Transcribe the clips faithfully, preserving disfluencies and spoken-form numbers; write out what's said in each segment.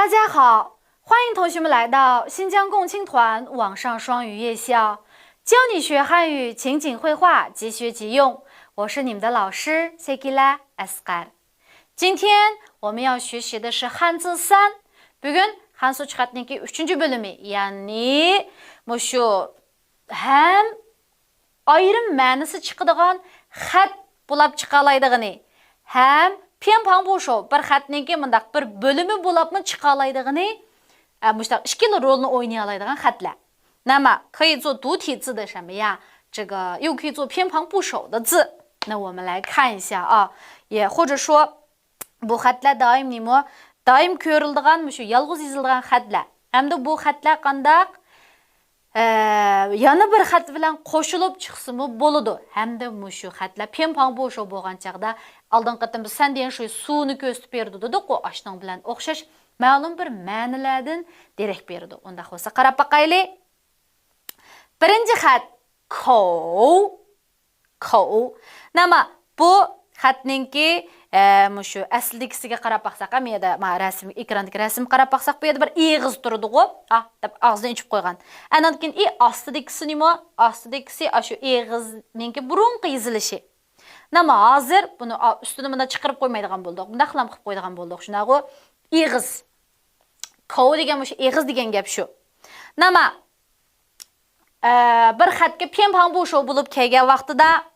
大家好，欢迎同学们来到新疆共青团网上双语夜校，教你学汉语情景会话，即学即用。我是你们的老师 Sekila Asqar。今天我们要学习的是汉字三。بۈگۈن خەنزۇچە خەتنىڭكى ئۈچىنچى بۆلۈمى، يەنى مۇشۇ ھەم ئايرىم مەنىسى چىقىدىغان خەت بولاپ چىقالايدىغىنى ھەم پيەنپاڭ بوشو بىر خەتنىڭكى مۇنداق بىر بۆلۈمى بولاپمۇ چىقالايدىغىنى، ئە، مۇشۇنداق ئىككىلا رولنى ئوينىيالايدىغان خەتلەر. 那么可以做独体字的什么呀？这个又可以做偏旁部首的字。那我们来看一下啊，也或者说 بۇ خەتلەر دائىم نېمە؟ دائىم كۆرۈلىدىغان مۇشۇ يالغۇز يېزىلىدىغان خەتلەر. ھەمدە بۇ خەتلەر قانداق؟ ئە، يەنە بىر خەت بىلەن قوشۇلۇپ چىقسىمۇ بولىدۇ. ھەمدە مۇشۇ خەتلەر پيەنپاڭ بوشو بولغان چاغدا ئالدىنقى قېتىم بىز سەن دېگەن شۇ سۇنى كۆرسىتىپ بېرىدۇ دېدۇققۇ، ئاشنىڭ بىلەن ئوخشاش مەلۇم بىر مەنىلەردىن دېرەك بېرىدۇ. ئۇنداق بولسا قاراپ باقايلى. بىرىنچى خەت، كوۋ. كوۋ. نېمە؟ بۇ خەتنىڭكى، ئە، مۇشۇ ئەسلىدىكىسىگە قاراپ باقساق، ھەم يەردە، ما، رەسىم، ئېكراندىكى رەسىمگە قاراپ باقساق، بۇ يەردە بىر ئېغىز تۇرىدىغۇ، ئا دەپ ئاغزىنى ئېچىپ قويغان. ئانان كېيىن، ئى، ئاستىدىكىسى نېمە؟ ئاستىدىكىسى ئاشۇ ئېغىزنىڭكى بۇرۇنقى يېزىلىشى. نېمە، ھازىر بۇنى، ئا، ئۈستىنى مۇنداق چىقىرىپ قويمايدىغان بولدۇق. مۇنداقلام قىلىپ قويىدىغان بولدۇق. شۇنداقغۇ؟ ئېغىز. كوۋ دېگەن مۇشۇ ئېغىز دېگەن گەپ شۇ. نېمە؟ ئە، بىر خەتكە پيەنپاڭ بوشو بولۇپ كەلگەن ۋاقتىدا،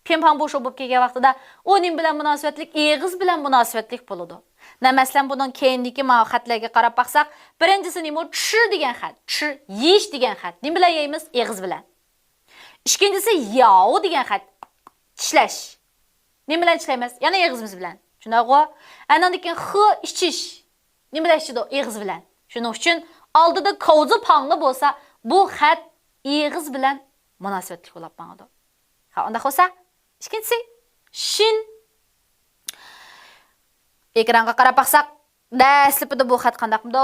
پيەنپاڭ بوشو بولۇپ كەلگەن ۋاقتىدا، ئۇ نېمە بىلەن مۇناسىۋەتلىك؟ ئېغىز بىلەن مۇناسىۋەتلىك بولىدۇ. نە، مەسىلەن، بۇنىڭ كەينىدىكى ماۋۇ خەتلەرگە قاراپ باقساق، بىرىنچىسى نېمە؟ چۈ دېگەن خەت، چۈ، يىش دېگەن خەت. نېمە بىلەن يەيمىز؟ ئېغىز بىلەن. ئىككىنچىسى ياۋ دېگەن خەت، چىشلەش. نېمە بىلەن چىشلەيمىز؟ يەنە ئېغىزىمىز بىلەن. شۇنداقغۇ؟ ئاناندىن كېيىن خې، ئىچىش. نېمە بىلەن ئىچىدۇ؟ ئېغىز بىلەن. شۇنىڭ ئۈچۈن ئالدىدا كوۋزى پاڭلا بولسا، بۇ خەت ئېغىز بىلەن مۇناسىۋەتلىك بولاپ ماڭىدۇ. ھە، ئۇنداق بولسا، ئىككىنچىسى، شىن. ئېكرانغا قاراپ باقساق، دەسلىپىدە بۇ خەت قانداقمىدۇ؟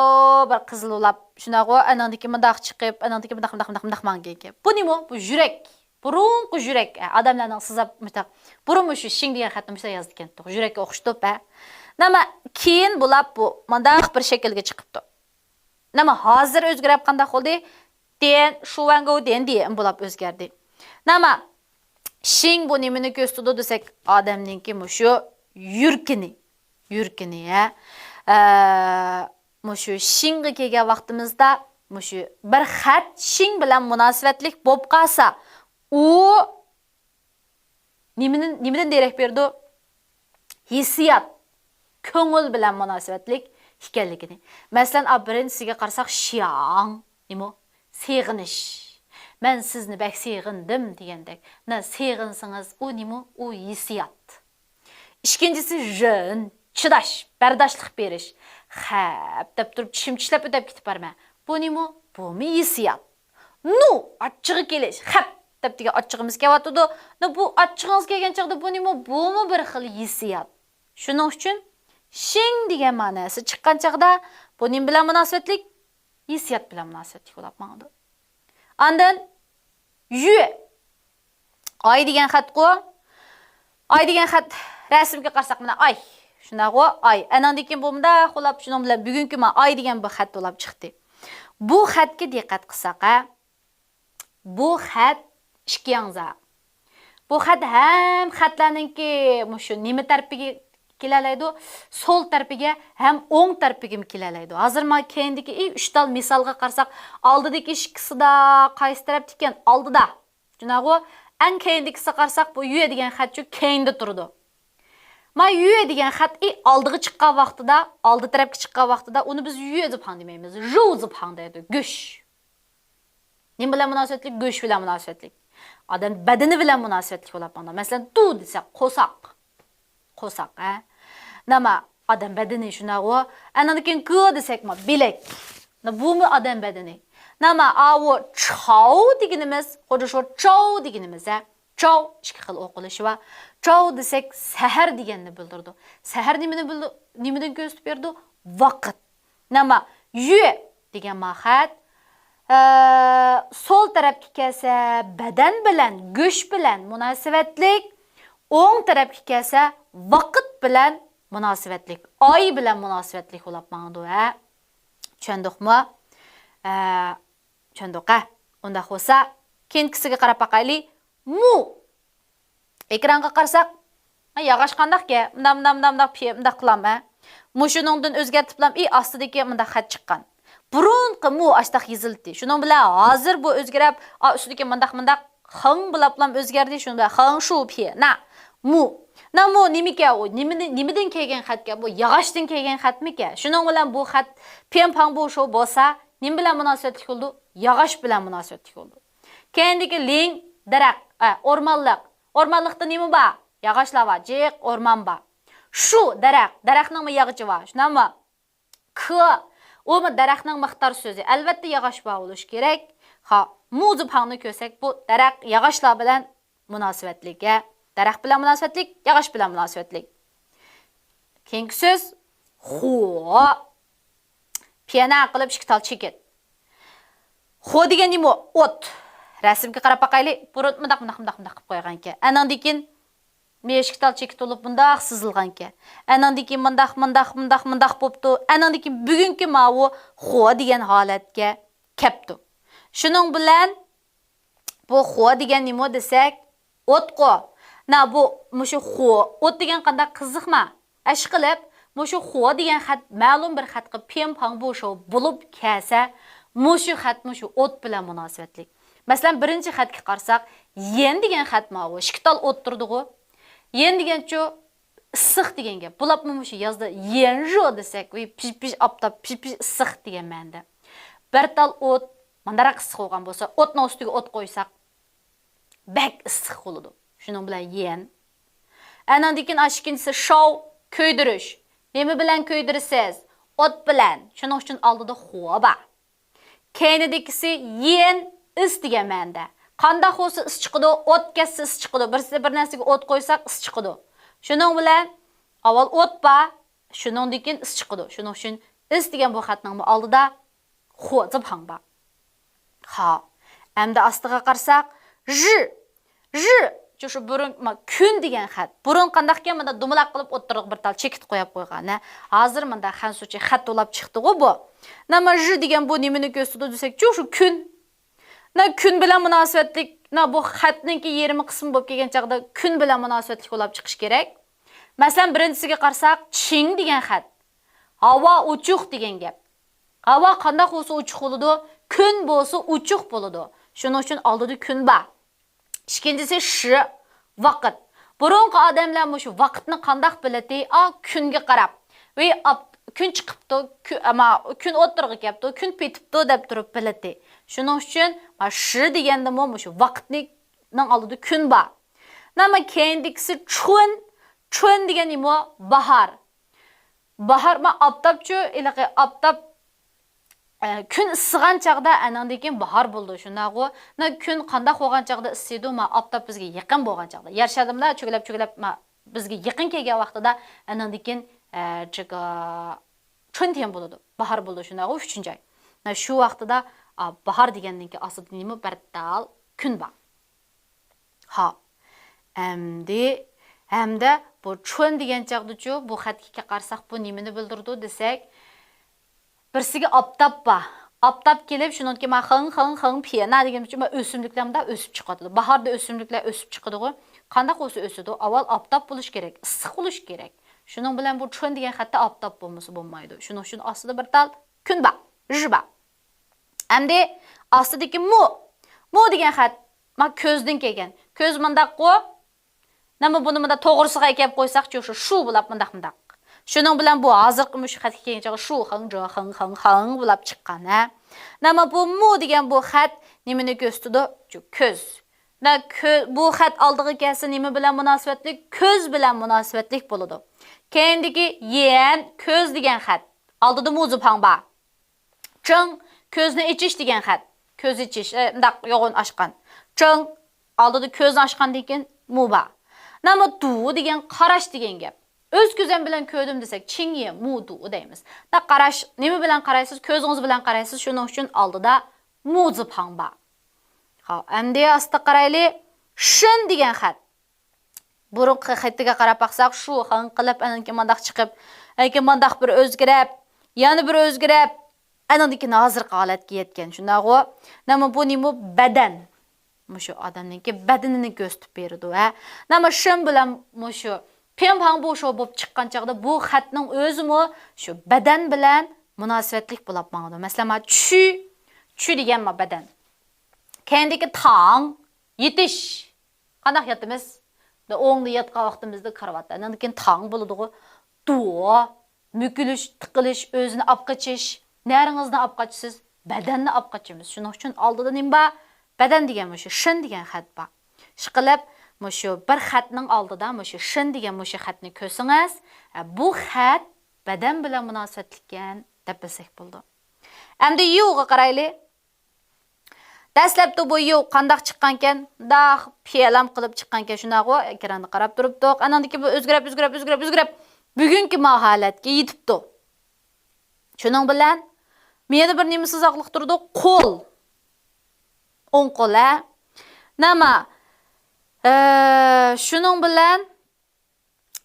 بىر قىزىل بولاپ، شۇنداقغۇ؟ ئانىڭدىكى مۇنداق چىقىپ، ئانىڭدىكى مۇنداق، مۇنداق، مۇنداق، مۇنداق ماڭغانكەن. بۇ نېمە؟ بۇ يۈرەك. بۇرۇنقى يۈرەك، ئە، ئادەملەرنىڭ سىزاپ مۇشتاق. بۇرۇن مۇشۇ شىڭ دېگەن خەتنى مۇشتاق يازىدىكەنتۇق. يۈرەككە ئوخشىتىپ، ھە. نېمە، كېيىن بولاپ بۇ مۇنداق بىر شەكىلگە چىقىپتۇ. نېمە، ھازىر ئۆزگىرىپ قانداق بولدى؟ دېن، شۇۋەنگو دېن دېن بولاپ ئۆزگەردى. نېمە، شىڭ بۇ نېمىنى كۆرسىتىدۇ دېسەك، ئادەمنىڭكى مۇشۇ يۈرىكىنى، يۈرىكىنى، ھە. ئە، مۇشۇ شىڭغا كەلگەن ۋاقتىمىزدا، مۇشۇ بىر خەت شىڭ بىلەن مۇناسىۋەتلىك بولۇپ قالسا، ئۇ نېمىدىن، نېمىدىن دېرەك بېرىدۇ؟ ھېسسىيات، كۆڭۈل بىلەن مۇناسىۋەتلىك ئىكەنلىكىنى. مەسىلەن، ئا، بىرىنچىسىگە قارىساق، شياڭ، نېمە؟ سېغىنىش. مەن سىزنى بەك سېغىندىم دېگەندەك. نە، سېغىنسىڭىز، ئۇ نېمە؟ ئۇ ھېسسىيات. ئىككىنچىسى، ژېن، چىداش، بەرداشلىق بېرىش. خەپ دەپ تۇرۇپ، چىشىم چىشلەپ ئۆتەپ كېتىپ بارىمەن. بۇ نېمە؟ بۇمۇ ھېسسىيات. نۇ، ئاچچىقى كېلىش، خەپ دەپ دېگەن ئاچچىقىمىز كېلىۋاتىدۇ. نۇ، بۇ ئاچچىقىڭىز كەلگەن چاغدا بۇ نېمە؟ بۇمۇ بىر خىل ھېسسىيات. شۇنىڭ ئۈچۈن شىڭ دېگەن مەنىسى چىققان چاغدا بۇ نېمە بىلەن مۇناسىۋەتلىك؟ ھېسسىيات بىلەن مۇناسىۋەتلىك بولاپ ماڭىدۇ. ئاندىن يۈ. ئاي دېگەن خەتقۇ. ئاي دېگەن خەت رەسىمگە قارىساق، مانا ئاي. شۇنداقغۇ؟ ئاي. ئانىڭدىن كېيىن بۇ مۇنداق بولاپ، شۇنىڭ بىلەن بۈگۈنكى مانا ئاي دېگەن بۇ خەت بولاپ چىقتى. بۇ خەتكە دىققەت قىلساق، ھە؟ بۇ خەت ئىككى ياڭزا. بۇ خەت ھەم خەتلەرنىڭكى مۇشۇ نېمە تەرىپىگە كېلەلەيدۇ؟ سول تەرىپىگە ھەم ئوڭ تەرىپىگىمۇ كېلەلەيدۇ. ھازىر مانا كەينىدىكى ئۈچ تال مىسالغا قارىساق، ئالدىدىكى ئىككىسىدا قايسى تەرەپتىكەن؟ ئالدىدا. شۇنداقغۇ؟ ئەڭ كەينىدىكىسىگە قارىساق، بۇ يۈ دېگەن خەتچۇ كەينىدە تۇرىدۇ. ما يۈ دېگەن خەت ئى ئالدىغا چىققان ۋاقتىدا، ئالدى تەرەپكە چىققان ۋاقتىدا ئۇنى بىز يۈ زىپاڭ دېمەيمىز، ژۇ زىپاڭ دەيدۇ، گۆش. نېمە بىلەن مۇناسىۋەتلىك؟ گۆش بىلەن مۇناسىۋەتلىك. ئادەم بەدىنى بىلەن مۇناسىۋەتلىك بولاپ ماڭىدۇ. مەسىلەن، دۇ دېسەك، قورساق. قورساق، ھە؟ نېمە؟ ئادەم بەدىنى شۇنداقغۇ؟ ئانىڭدىن كېيىن گې دېسەكمۇ، بىلەك. نە، بۇمۇ ئادەم بەدىنى. نېمە؟ ئاۋۇ چاۋ دېگىنىمىز، خۇددى شۇ چاۋ دېگىنىمىز، ھە؟ چاۋ، ئىككى خىل ئوقۇلۇشى بار. چاۋ دېسەك، سەھەر دېگەننى بىلدۈرىدۇ. سەھەر نېمىنى بىلدۈ-، نېمىدىن كۆرسىتىپ بېرىدۇ؟ ۋاقىت. نېمە؟ يۈ دېگەن ما خەت، ئە، سول تەرەپكە كەلسە، بەدەن بىلەن، گۆش بىلەن مۇناسىۋەتلىك، ئوڭ تەرەپكە كەلسە، ۋاقىت بىلەن مۇناسىۋەتلىك، ئاي بىلەن مۇناسىۋەتلىك بولاپ ماڭىدۇ، ھە. چۈشەندۇقمۇ؟ ئە، چۈشەندۇق، ھە؟ ئۇنداق بولسا، كېيىنكىسىگە قاراپ باقايلى. مۇ. ئېكرانغا قارىساق، ھە، ياغاچ قانداقكەن؟ مۇنداق، مۇنداق، مۇنداق، مۇنداق پىيە، مۇنداق قىلام، ھە؟ مۇشۇنىڭدىن ئۆزگەرتىپلام، ئى، ئاستىدىكى مۇنداق خەت چىققان. بۇرۇنقى مۇ ئاشتاق يېزىلدى. شۇنىڭ بىلەن ھازىر بۇ ئۆزگىرىپ، ئا، ئۈستىدىكى مۇنداق، مۇنداق خېڭ بىلەپلام ئۆزگەردى. شۇنىڭ بىلەن خېڭ شۇ پىيە، نە، مۇ. نە مۇ نېمىكەن ئۇ؟ نېمىنى، نېمىدىن كەلگەن خەتكەن بۇ؟ ياغاچتىن كەلگەن خەتمىكەن؟ شۇنىڭ بىلەن بۇ خەت پيەنپاڭ بۇ شو بولسا، نېمە بىلەن مۇناسىۋەتلىك بولىدۇ؟ ياغاچ بىلەن مۇناسىۋەتلىك بولىدۇ. كەينىدىكى لىڭ، دەرەخ، ئە، ئورمانلىق. ئورمانلىقتا نېمە بار؟ ياغاچلار بار، جىق ئورمان بار. شۇ دەرەخ، دەرەخنىڭمۇ ياغىچى بار، شۇنداقمۇ؟ كې، ئۇمۇ دەرەخنىڭ مىقدار سۆزى. ئەلۋەتتە، ياغاچ بار بولۇشى كېرەك. ھا، مۇزىپاڭنى كۆرسەك، بۇ دەرەخ ياغاچلار بىلەن مۇناسىۋەتلىك، ھە. دەرەخ بىلەن مۇناسىۋەتلىك، ياغاچ بىلەن مۇناسىۋەتلىك. كېيىنكى سۆز، خۇ. پيەنە قىلىپ ئىككى تال چېكىت. خۇ دېگەن نېمە؟ ئوت. رەسىمگە قاراپ باقايلى. بۇرۇن مۇنداق، مۇنداق، مۇنداق، مۇنداق قىلىپ قويغانىكەن. ئەنىڭدىن كېيىن مۇشۇ ئىككى تال چېكىت بولۇپ مۇنداق سىزىلغانىكەن. ئەنىڭدىن كېيىن مۇنداق، مۇنداق، مۇنداق، مۇنداق بوپتۇ. ئەنىڭدىن كېيىن بۈگۈنكى ماۋۇ خۇ دېگەن ھالەتكە كەپتۇ. شۇنىڭ بىلەن بۇ خۇ دېگەن نېمە دېسەك، ئوتقۇ. نە بۇ، مۇشۇ خۇ، ئوت دېگەن قانداق قىزىقما؟ ئەشقىلىپ، مۇشۇ خۇ دېگەن خەت مەلۇم بىر خەتقە پيەنپاڭ بۇ شو بولۇپ كەلسە، مۇشۇ خەت مۇشۇ ئوت بىلەن مۇناسىۋەتلىك. مەسىلەن، بىرىنچى خەتكە قارىساق، يەن دېگەن خەت ماۋۇ، ئىككى تال ئوت تۇرىدىغۇ. يەن دېگەنچۇ ئىسسىق دېگەن گەپ. بولۇپمۇ مۇشۇ يازدا يەنژۇ دېسەك، ۋى پىژ پىژ ئاپتاپ، پىژ پىژ ئىسسىق دېگەن مەنىدە. بىر تال ئوت، مانداراق ئىسسىق بولغان بولسا، ئوتنىڭ ئۈستىگە ئوت قويساق، بەك ئىسسىق بولىدۇ. شۇنىڭ بىلەن يەن. ئەنىڭدىن كېيىن ئاشۇ ئىككىنچىسى شاۋ، كۆيدۈرۈش. نېمە بىلەن كۆيدۈرىسىز؟ ئوت بىلەن. شۇنىڭ ئۈچۈن ئالدىدا خۇ بار. كەينىدىكىسى يىن، ئىس دېگەن مەنىدە. قانداق بولسا ئىس چىقىدۇ، ئوت كەتسە ئىس چىقىدۇ. بىرسى، بىر نەرسىگە ئوت قويساق ئىس چىقىدۇ. شۇنىڭ بىلەن ئاۋۋال ئوت بار، شۇنىڭدىن كېيىن ئىس چىقىدۇ. شۇنىڭ ئۈچۈن ئىس دېگەن بۇ خەتنىڭمۇ ئالدىدا خۇ زىپاڭ بار. خا. ئەمدى ئاستىغا قارىساق، ژ. ژ. شۇ، شۇ بۇرۇن، ما، كۈن دېگەن خەت. بۇرۇن قانداقكەن، مانا دومىلاق قىلىپ ئوتتۇرىغا بىر تال چېكىت قويۇپ قويغان، ھە. ھازىر مۇنداق خەنزۇچە خەت بولاپ چىقتىغۇ بۇ. نە، ما، ژ دېگەن بۇ نېمىنى كۆرسىتىدۇ دېسەك، شۇ، شۇ كۈن. نە، كۈن بىلەن مۇناسىۋەتلىك، نە، بۇ خەتنىڭكى يېرىمى قىسمى بولۇپ كەلگەن چاغدا كۈن بىلەن مۇناسىۋەتلىك بولاپ چىقىشى كېرەك. مەسىلەن، بىرىنچىسىگە قارىساق، چىڭ دېگەن خەت. ھاۋا ئوچۇق دېگەن گەپ. ھاۋا قانداق بولسا ئوچۇق بولىدۇ؟ كۈن بولسا ئوچۇق بولىدۇ. شۇنىڭ ئۈچۈن ئالدىدا كۈن بار. ئىككىنچىسى شى، ۋاقىت. بۇرۇنقى ئادەملەر مۇشۇ ۋاقىتنى قانداق بىلەتتى؟ ئا، كۈنگە قاراپ. ۋى ئاپ-، كۈن چىقىپتۇ، كۈ-، ئەمما كۈن ئوتتۇرىغا كەپتۇ، كۈن پېتىپتۇ دەپ تۇرۇپ بىلەتتى. شۇنىڭ ئۈچۈن ما شى دېگەندىمۇ مۇشۇ ۋاقىتنىڭ ئالدىدا كۈن بار. نەمە كەينىدىكىسى چۈن. چۈن دېگەن نېمە؟ باھار. باھار، ما ئاپتاپچۇ، ھېلىقى ئاپتاپ، ئە، كۈن ئىسسىغان چاغدا ئەنىڭدىن كېيىن باھار بولىدۇ، شۇنداقغۇ؟ نە، كۈن قانداق بولغان چاغدا ئىسسىيدۇ؟ ما ئاپتاپ بىزگە يېقىن بولغان چاغدا. يەر شارىمىدا چۆگىلەپ، چۆگىلەپ، ما بىزگە يېقىن كەلگەن ۋاقتىدا ئەنىڭدىن كېيىن، ئە، چىقا-، چۈن تېيىن بولىدۇ، باھار بولىدۇ، شۇنداقغۇ؟ ئۈچىنچى ئاي. نە، شۇ ۋاقتىدا، ئا، باھار دېگەندىن كېيىن ئاستىدا نېمە؟ بىر تال كۈن بار. ھا. ئەمدى، ھەمدە بۇ چۈن دېگەن چاغدىچۇ، بۇ خەتكە قارىساق، بۇ نېمىنى بىلدۈرىدۇ دېسەك، بىرسىگە ئاپتاپ بار. ئاپتاپ كېلىپ، شۇنىڭدىن كېيىن ما خېڭ، خېڭ، خېڭ، پيەنا دېگەن ئۈچۈن ما ئۆسۈملۈكلەر مۇنداق ئۆسۈپ چىقىۋاتىدۇ. باھاردا ئۆسۈملۈكلەر ئۆسۈپ چىقىدىغۇ. قانداق بولسا ئۆسىدۇ؟ ئاۋۋال ئاپتاپ بولۇشى كېرەك، ئىسسىق بولۇشى كېرەك. شۇنىڭ بىلەن بۇ چۈن دېگەن خەتتە ئاپتاپ بولمىسا بولمايدۇ. شۇنىڭ ئۈچۈن ئاستىدا بىر تال كۈن بار، ژ بار. ئەمدى ئاستىدىكى مۇ. مۇ دېگەن خەت، ما، كۆزدىن كەلگەن. كۆز مۇنداققۇ. نېمە، بۇنى مۇنداق توغرىسىغا ئەكەپ قويساقچۇ، شۇ، شۇ بولاپ مۇنداق، مۇنداق. شۇنىڭ بىلەن بۇ ھازىرقى مۇشۇ خەتكە كەلگەن چاغدا شۇ، خېڭ، جۇ، خېڭ، خېڭ، خېڭ بولاپ چىققان، ھە. نېمە، بۇ مۇ دېگەن بۇ خەت نېمىنى كۆرسىتىدۇ؟ شۇ كۆز. نە، كۆ-، بۇ خەت ئالدىغا كەلسە نېمە بىلەن مۇناسىۋەتلىك؟ كۆز بىلەن مۇناسىۋەتلىك بولىدۇ. كەينىدىكى يەن، كۆز دېگەن خەت. ئالدىدا مۇ زىپاڭ بار. چىڭ، كۆزنى ئېچىش دېگەن خەت. كۆز ئېچىش، ئە، مۇنداق يوغان ئاچقان. چىڭ، ئالدىدا كۆزنى ئاچقاندىن كېيىن مۇ بار. نېمە، دۇ دېگەن قاراش دېگەن گەپ. ئۆز كۆزۈم بىلەن كۆردۈم دېسەك، چىڭ يې مۇ دۇ دەيمىز. نە، قاراش، نېمە بىلەن قارايسىز؟ كۆزىڭىز بىلەن قارايسىز، شۇنىڭ ئۈچۈن ئالدىدا مۇ زىپاڭ بار. خاپ، ئەمدى ئاستا قارايلى. شىن دېگەن خەت. بۇرۇنقى خېتىگە قاراپ باقساق، شۇ خېڭ قىلىپ، ئاندىن كېيىن مانداق چىقىپ، ئاندىن كېيىن مانداق بىر ئۆزگىرىپ، يەنە بىر ئۆزگىرىپ، ئانىڭدىن كېيىن ھازىرقى ھالەتكە يەتكەن، شۇنداقغۇ؟ نېمە بۇ، نېمە بەدەن؟ مۇشۇ ئادەمنىڭكى بەدىنىنى كۆرسىتىپ بېرىدۇ، ھە. نېمە شىن بىلەن مۇشۇ پيەنپاڭ بۇ شو بولۇپ چىققان چاغدا بۇ خەتنىڭ ئۆزىمۇ شۇ بەدەن بىلەن مۇناسىۋەتلىك بولاپ ماڭىدۇ. مەسىلەن، ما چۈ، چۈ دېگەن ما بەدەن. كەينىدىكى تاڭ، يېتىش. قانداق ياتىمىز؟ ئوڭدا ياتقان ۋاقتىمىزدا كارىۋاتتا. ئاندىن كېيىن تاڭ بولىدىغۇ. دۇ، مۈكۈلۈش، تىقىلىش، ئۆزىنى ئاپ قېچىش. نەرىڭىزنى ئاپ قاچىسىز؟ بەدەننى ئاپ قاچىمىز. شۇنىڭ ئۈچۈن ئالدىدا نېمە بار؟ بەدەن دېگەن مۇشۇ شىن دېگەن خەت بار. ئىشقىلىپ، مۇشۇ بىر خەتنىڭ ئالدىدا مۇشۇ شىن دېگەن مۇشۇ خەتنى كۆرسىڭىز، ھە، بۇ خەت بەدەن بىلەن مۇناسىۋەتلىككەن دەپ بىلسەك بولىدۇ. ئەمدى يۇغا قارايلى. دەسلەپتە بۇ يۇ قانداق چىققانكەن؟ مۇنداق پىيالام قىلىپ چىققانكەن، شۇنداقغۇ؟ ئېكراندا قاراپ تۇرۇپتۇق. ئاناندىن كېيىن بۇ ئۆزگىرەپ، ئۆزگىرەپ، ئۆزگىرەپ، ئۆزگىرەپ، بۈگۈنكى ما ھالەتكە يېتىپتۇ. شۇنىڭ بىلەن يەنە بىر نېمە سىزاقلىق تۇرىدۇ؟ قول. ئوڭ قول، ھە؟ نېمە؟ ئە، شۇنىڭ بىلەن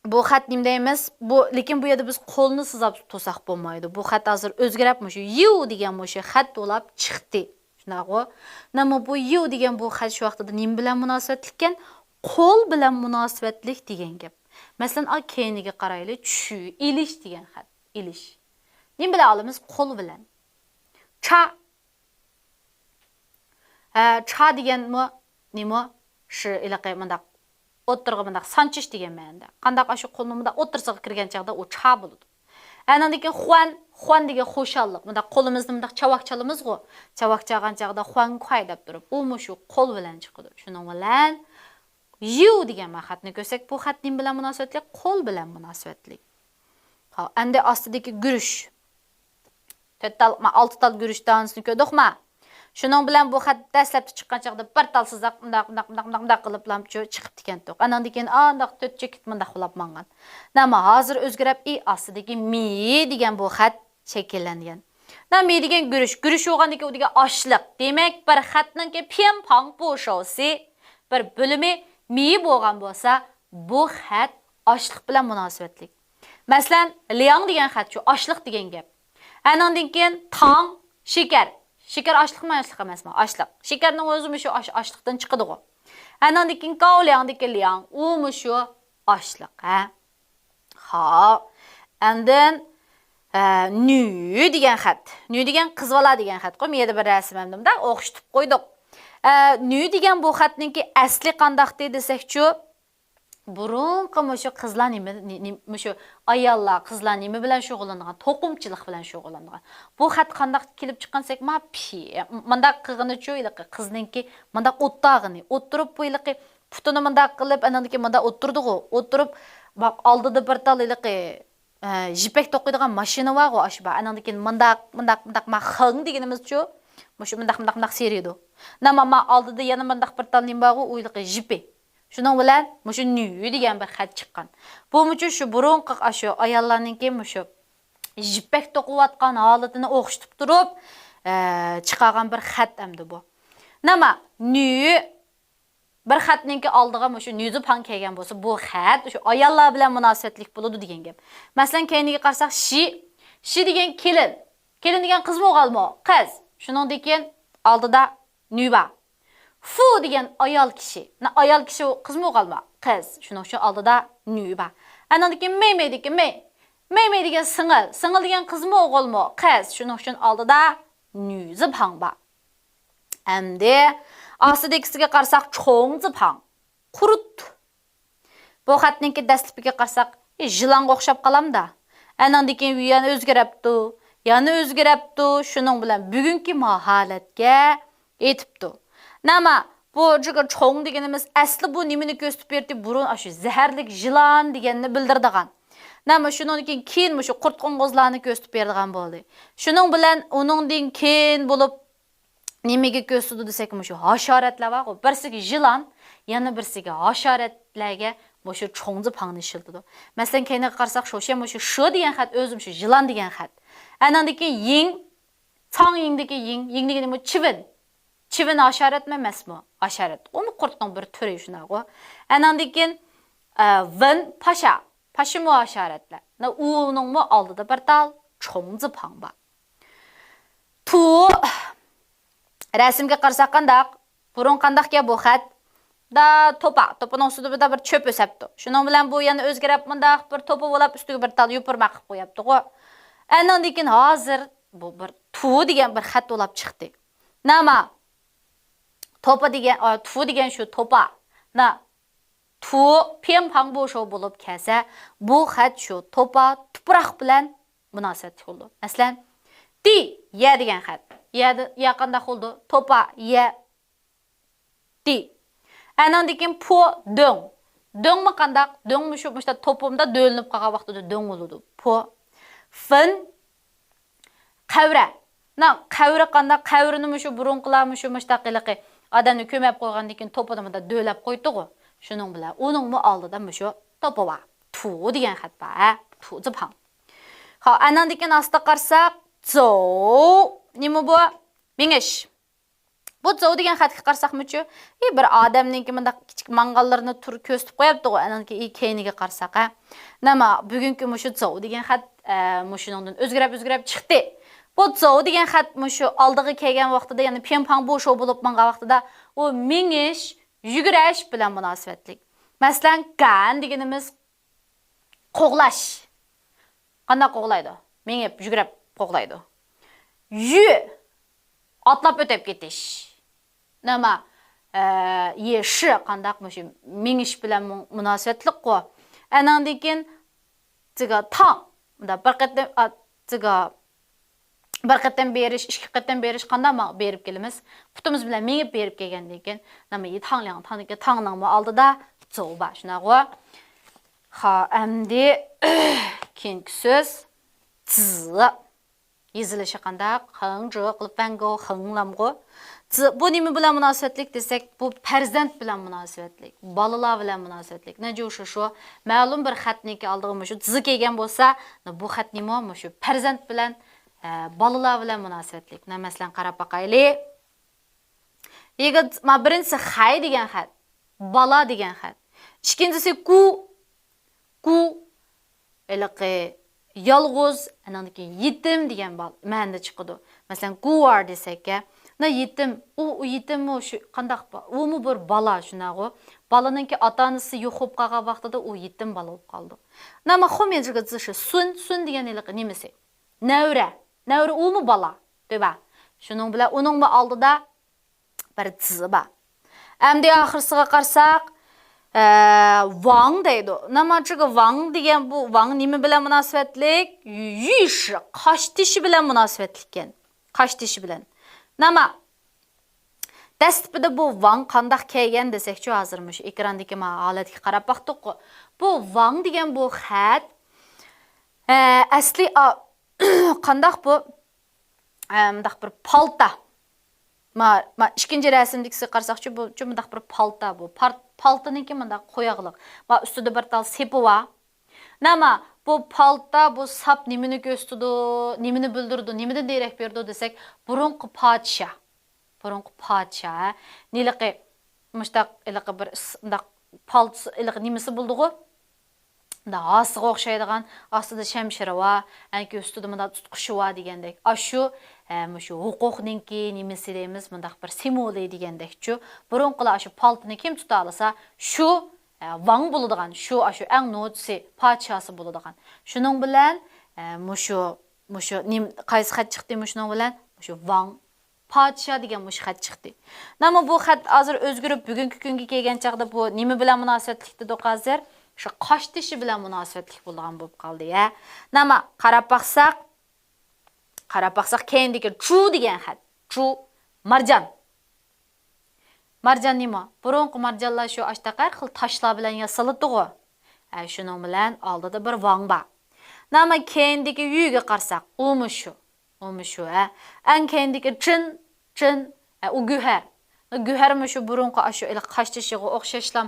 بۇ خەت نېمە دەيمىز؟ بۇ، لېكىن بۇ يەردە بىز قولنى سىزاپ تۇرساق بولمايدۇ. بۇ خەت ھازىر ئۆزگىرەپ، مۇشۇ يۇ دېگەن مۇشۇ خەت بولاپ چىقتى. شۇنداقغۇ؟ نېمە بۇ يۇ دېگەن بۇ خەت شۇ ۋاقتىدا نېمە بىلەن مۇناسىۋەتلىككەن؟ قول بىلەن مۇناسىۋەتلىك دېگەن گەپ. مەسىلەن، ئا، كەينىگە قارايلى، چۈ، ئېلىش دېگەن خەت. ئېلىش. نېمە بىلەن ئالىمىز؟ قول بىلەن. چا. ھە، چا دېگەنمۇ نېمە؟ شۇ ھېلىقى مۇنداق ئوتتۇرىغا مۇنداق سانچىش دېگەن مەنىدە. قانداق ئاشۇ قولنى مۇنداق ئوتتۇرىسىغا كىرگەن چاغدا ئۇ چا بولىدۇ. ئانىڭدىن كېيىن خۇەن، خۇەن دېگەن خۇشاللىق. مۇنداق قولىمىزنى مۇنداق چاۋاك چالىمىزغۇ. چاۋاك چالغان چاغدا خۇەن كۇەي دەپ تۇرۇپ، ئۇمۇ شۇ قول بىلەن چىقىدۇ. شۇنىڭ بىلەن يۇ دېگەن ما خەتنى كۆرسەك، بۇ خەت نېمە بىلەن مۇناسىۋەتلىك؟ قول بىلەن مۇناسىۋەتلىك. ھاۋ، ئەمدى ئاستىدىكى گۈرۈش. تۆت تال، ما، ئالتە تال گۈرۈچ دانىسىنى كۆردۇقما؟ شۇنىڭ بىلەن بۇ خەت دەسلەپتە چىققان چاغدا بىر تال سىزاق، مۇنداق، مۇنداق، مۇنداق، مۇنداق قىلىپلامچۇ چىقىپتىكەنتۇق. ئاناندىن كېيىن ئانداق تۆت چېكىت مۇنداق بولاپ ماڭغان. نېمە ھازىر ئۆزگىرەپ، ئى ئاستىدىكى مى دېگەن بۇ خەت شەكىللەنگەن. نېمە مى دېگەن گۈرۈچ، گۈرۈچ بولغاندىكىن ئۇ دېگەن ئاشلىق. دېمەك، بىر خەتنىڭكى پيەنپاڭ بوشاۋسى بىر بۆلۈمى مى بولغان بولسا، بۇ خەت ئاشلىق بىلەن مۇناسىۋەتلىك. مەسىلەن، لياڭ دېگەن خەت شۇ ئاشلىق دېگەن گەپ. ئەنىڭدىن كېيىن تاڭ، شېكەر. شېكەر ئاشلىقمۇ، ئاشلىق ئەمەسمۇ؟ ئاشلىق. شېكەرنىڭ ئۆزىمۇ شۇ ئاش-، ئاشلىقتىن چىقىدىغۇ. ئەنىڭدىن كېيىن گاۋلياڭدىكى لياڭ، ئۇمۇ شۇ ئاشلىق، ھە. خاپ. ئاندىن، ئە، نۈ دېگەن خەت. نۈ دېگەن قىز بالا دېگەن خەتقۇ. مۇ يەردە بىر رەسىم ھەمدە مۇنداق ئوخشىتىپ قويدۇق. ئە، نۈ دېگەن بۇ خەتنىڭكى ئەسلى قانداقتى دېسەكچۇ؟ بۇرۇنقى مۇشۇ قىزلار نېمە، نې-، نې-، مۇشۇ ئاياللار، قىزلار نېمە بىلەن شۇغۇللىنىدىغان؟ توقۇمىچىلىق بىلەن شۇغۇللىنىدىغان. بۇ خەت قانداق كېلىپ چىققان دېسەك، ما پى، مۇنداق قىلغىنىچۇ، ھېلىقى قىزنىڭكى مۇنداق ئوتتاغىنى، ئوتتۇرۇپ بۇ ھېلىقى پۇتىنى مۇنداق قىلىپ، ئاناندىن كېيىن مۇنداق ئوتتۇرىدىغۇ، ئوتتۇرۇپ، باق، ئالدىدا بىر تال ھېلىقى، ئە، يىپەك توقۇيدىغان ماشىنا بارغۇ، ئاشۇ بار. ئاناندىن كېيىن مۇنداق، مۇنداق، مۇنداق، ما خېڭ دېگىنىمىزچۇ، مۇشۇ مۇنداق، مۇنداق، مۇنداق سېرىيدۇ. نېمە، ما ئالدىدا يەنە مۇنداق بىر تال نېمە بارغۇ، ئۇ ھېلىقى يىپى. شۇنىڭ بىلەن مۇشۇ نۈ دېگەن بىر خەت چىققان. بۇمۇچۇ شۇ بۇرۇنقى ئاشۇ ئاياللارنىڭكى مۇشۇ يىپەك توقۇۋاتقان ھالىتىنى ئوخشىتىپ تۇرۇپ، ئە، چىقارغان بىر خەت ئەمدى بۇ. نېمە، نۈ بىر خەتنىڭكى ئالدىغا مۇشۇ نۈزۈپاڭ كەلگەن بولسا، بۇ خەت شۇ ئاياللار بىلەن مۇناسىۋەتلىك بولىدۇ دېگەن گەپ. مەسىلەن، كەينىگە قارىساق، شى، شى دېگەن كېلىن. كېلىن دېگەن قىزمۇ ئوغۇلمۇ؟ قىز. شۇنىڭدىن كېيىن ئالدىدا نۈ بار. فۇ دېگەن ئايال كىشى. نە، ئايال كىشى قىزمۇ ئوغۇلمۇ؟ قىز. شۇنىڭ ئۈچۈن ئالدىدا نۈ بار. ئانىڭدىن كېيىن مەيمەيدىكى مەي. مەيمەي دېگەن سىڭىل. سىڭىل دېگەن قىزمۇ ئوغۇلمۇ؟ قىز. شۇنىڭ ئۈچۈن ئالدىدا نۈزىپاڭ بار. ئەمدى ئاستىدىكىسىگە قارىساق، چوڭزىپاڭ. قۇرت. بۇ خەتنىڭكى دەسلىپىگە قارىساق، ئى، يىلانغا ئوخشاپ قالامدا. ئەنىڭدىن كېيىن يەنە ئۆزگىرەپتۇ، يەنە ئۆزگىرەپتۇ، شۇنىڭ بىلەن بۈگۈنكى ما ھالەتكە يېتىپتۇ. نېمە، بۇ جىگە چوڭ دېگىنىمىز ئەسلى بۇ نېمىنى كۆرسىتىپ بېرىدۇ؟ بۇرۇن ئاشۇ زەھەرلىك يىلان دېگەننى بىلدۈرىدىغان. نېمە، شۇنىڭدىن كېيىن، كېيىن مۇشۇ قۇرت قوڭغۇزلارنى كۆرسىتىپ بېرىدىغان بولدى. شۇنىڭ بىلەن ئۇنىڭدىن كېيىن بولۇپ نېمىگە كۆرسىتىدۇ دېسەك، مۇشۇ ھاشارەتلەر بارغۇ، بىرسىگە يىلان، يەنە بىرسىگە ھاشارەتلەرگە مۇشۇ چوڭزىپاڭنى ئىشلىتىدۇ. مەسىلەن، كەينىگە قارىساق، شوشيەن مۇشۇ شۇ دېگەن خەت، ئۆزى مۇشۇ يىلان دېگەن خەت. ئەنىڭدىن كېيىن يىڭ، چاڭ يىڭدىكى يىڭ، يىڭ دېگىنى مۇ چىۋىن. چىۋىن ھاشارەتمۇ ئەمەسمۇ؟ ھاشارەت. ئۇمۇ قۇرتنىڭ بىر تۈرى شۇنداقغۇ. ئەنىڭدىن كېيىن، ئە، ۋېن پاشا. پاشىمۇ ھاشارەتلەر. نە، ئۇنىڭمۇ ئالدىدا بىر تال چوڭزىپاڭ بار. بۇ رەسىمگە قارىساق قانداق؟ بۇرۇن قانداقكەن بۇ خەت؟ دا توپا، توپىنىڭ ئۈستىدە بىر، بىر چۆپ ئۆسەپتۇ. شۇنىڭ بىلەن بۇ يەنە ئۆزگىرىپ مۇنداق بىر توپا بولاپ ئۈستىگە بىر تال يوپۇرماق قىلىپ قويۇپتىغۇ. ئەنىڭدىن كېيىن ھازىر بۇ بىر تو دېگەن بىر خەت بولاپ چىقتى. نېمە؟ توپا دېگەن، ئا، تو دېگەن شۇ توپا. نا، تو پيەنپاڭ بوشو بولۇپ كەلسە، بۇ خەت شۇ توپا، تۇپراق بىلەن مۇناسىۋەتلىك بولىدۇ. مەسىلەن، تى، يە دېگەن خەت. يە، يە قانداق بولىدۇ؟ توپا، يە، تى. ئەنىڭدىن كېيىن پو، دۆڭ. دۆڭمۇ قانداق؟ دۆڭ مۇشۇ، مۇشۇنداق توپۇمدا دۆلىنىپ قالغان ۋاقتىدا دۆڭ بولىدۇ. پو. فېن، قەۋرە. نا، قەۋرە قانداق؟ قەۋرىنى مۇشۇ بۇرۇنقىلار مۇشۇ مۇشتاق ھېلىقى ئادەمنى كۆمۈپ قويغاندىن كېيىن توپىنى مۇنداق دۆلەپ قويدىغۇ. شۇنىڭ بىلەن ئۇنىڭمۇ ئالدىدا مۇشۇ توپا بار. تو دېگەن خەت بار، ھە؟ تو زىپاڭ. خا، ئاناندىن كېيىن ئاستا قارىساق، زو. نېمە بۇ؟ مېڭىش. بۇ زو دېگەن خەتكە قارىساقمۇچۇ؟ ئى، بىر ئادەمنىڭكى مۇنداق كىچىك ماڭغانلىرىنى تۇر كۆرسىتىپ قويۇپتىغۇ، ئانان كېيىن ئى كەينىگە قارىساق، ھە. نېمە، بۈگۈنكى مۇشۇ زو دېگەن خەت، ئە، مۇشۇنىڭدىن ئۆزگىرەپ، ئۆزگىرەپ چىقتى. بۇ زو دېگەن خەت مۇشۇ ئالدىغا كەلگەن ۋاقتىدا، يەنى پيەنپاڭ بوشو بولۇپ ماڭغان ۋاقتىدا، ئۇ مېڭىش، يۈگۈرۈش بىلەن مۇناسىۋەتلىك. مەسىلەن، گەن دېگىنىمىز قوغلاش. قانداق قوغلايدۇ؟ مېڭىپ، يۈگۈرۈپ قوغلايدۇ. يۈ، ئاتلاپ ئۆتۈپ كېتىش. نېمە؟ ئە، يېشى قانداق مۇشۇ مېڭىش بىلەن مۇ-، مۇناسىۋەتلىكقۇ. ئەنىڭدىن كېيىن زىگا تاڭ. مۇنداق بىر قېتىم، ئا، زىگا بىر قېتىم بېرىش، ئىككى قېتىم بېرىش، قانداق ماڭ-، بېرىپ كېلىمىز؟ پۇتىمىز بىلەن مېڭىپ بېرىپ كەلگەندىن كېيىن، نېمە، تاڭلياڭ، تاڭ-، تاڭنىڭمۇ ئالدىدا زو بار، شۇنداقغۇ؟ خا، ئەمدى كېيىنكى سۆز، زى. يېزىلىشى قانداق؟ خېڭ، جې قىلىپ، ۋەڭگو، خېڭلامغۇ. زى، بۇ نېمە بىلەن مۇناسىۋەتلىك دېسەك، بۇ پەرزەنت بىلەن مۇناسىۋەتلىك، بالىلار بىلەن مۇناسىۋەتلىك. نەجۇ شۇ، شۇ، مەلۇم بىر خەتنىڭكى ئالدىغا مۇشۇ زى كەلگەن بولسا، بۇ خەت نېمە؟ مۇشۇ پەرزەنت بىلەن، ئە، بالىلار بىلەن مۇناسىۋەتلىك. مەسىلەن، قاراپ باقايلى. يىگىت، ما، بىرىنچىسى خەي دېگەن خەت. بالا دېگەن خەت. ئىككىنچىسى كۇ، كۇ، ھېلىقى يالغۇز، ئاندىن كېيىن يېتىم دېگەن بال-، مەنىدە چىقىدۇ. مەسىلەن، گۇۋار دېسەككە، مانا يېتىم، ئۇ، ئۇ يېتىممۇ شۇ قانداق با-، ئۇمۇ بىر بالا، شۇنداقغۇ. بالىنىڭكى ئاتا-ئانىسى يوق بولۇپ قالغان ۋاقتىدا ئۇ يېتىم بالا بولۇپ قالىدۇ. نېمە، خۇميىنجىگې زى شى سۇن، سۇن دېگەن ھېلىقى نېمىسى؟ نەۋرە. نەۋرە ئۇمۇ بالا، دەيبا. شۇنىڭ بىلەن ئۇنىڭمۇ ئالدىدا بىر زى بار. ئەمدى ئاخىرسىغا قارىساق، ئە، ۋاڭ دەيدۇ. نېمە، چۈنكى ۋاڭ دېگەن بۇ ۋاڭ نېمە بىلەن مۇناسىۋەتلىك؟ يۈيشى، قاشتېشى بىلەن مۇناسىۋەتلىككەن. قاشتېشى بىلەن. نېمە، دەسلىپىدە بۇ ۋاڭ قانداق كەلگەن دېسەكچۇ، ھازىر مۇشۇ ئېكراندىكى ما ھالەتكە قاراپ باقتۇققۇ. بۇ ۋاڭ دېگەن بۇ خەت، ئە، ئەسلى، ئا، قانداق بۇ؟ ئە، مۇنداق بىر پالتا. ما، ما ئىككىنچى رەسىمدىكىسىگە قارىساقچۇ، بۇ، چۇ، مۇنداق بىر پالتا بۇ. پار-، پالتىنىڭكى مۇنداق قوياقلىق. ما ئۈستىدە بىر تال سېپى بار. نېمە، بۇ پالتا، بۇ ساپ نېمىنى كۆرسىتىدۇ، نېمىنى بىلدۈرىدۇ، نېمىدىن دېرەك بېرىدۇ دېسەك، بۇرۇنقى پادىشاھ. بۇرۇنقى پادىشاھ، ھە. نېلىقى، مۇشتاق، ھېلىقى بىر ئىس-، مۇنداق پالتىسى، ھېلىقى نېمىسى بولدىغۇ؟ مۇنداق ھاسىغا ئوخشايدىغان، ئاستىدا شەمشىرى بار، ئەنكى ئۈستىدە مۇنداق تۇتقۇشى بار دېگەندەك. ئاشۇ، ھە، مۇشۇ ھوقۇقنىڭكى نېمىسى دەيمىز، مۇنداق بىر سىمۋولى دېگەندەكچۇ. بۇرۇنقىلار ئاشۇ پالتىنى كىم تۇتالىسا، شۇ، ھە، ۋاڭ بولىدىغان، شۇ، ئاشۇ ئەڭ نوچىسى، پادىشاھسى بولىدىغان. شۇنىڭ بىلەن، ھە، مۇشۇ، مۇشۇ نېم-، قايسى خەت چىقتى مۇشۇنىڭ بىلەن؟ مۇشۇ ۋاڭ. پادىشاھ دېگەن مۇشۇ خەت چىقتى. نېمە، بۇ خەت ھازىر ئۆزگىرىپ، بۈگۈنكى كۈنگە كەلگەن چاغدا بۇ نېمە بىلەن مۇناسىۋەتلىك دېدۇق ھازىر؟ شۇ قاشتېشى بىلەن مۇناسىۋەتلىك بولىدىغان بولۇپ قالدى، ھە. نېمە، قاراپ باقساق، قاراپ باقساق، كەينىدىكى چۇ دېگەن خەت. چۇ، مارجان. مارجان نېمە؟ بۇرۇنقى مارجانلار شۇ ئاشتاق ھەر خىل تاشلار بىلەن ياسىلىدىغۇ. ھە، شۇنىڭ بىلەن ئالدىدا بىر ۋاڭ بار. نېمە، كەينىدىكى يۈگە قارىساق، ئۇمۇ شۇ. ئۇمۇ شۇ، ھە. ئەڭ كەينىدىكى چىن، چىن، ھە، ئۇ گۆھەر. گۆھەرمۇ شۇ بۇرۇنقى ئاشۇ ھېلىقى قاشتېشىغا ئوخشاشلا،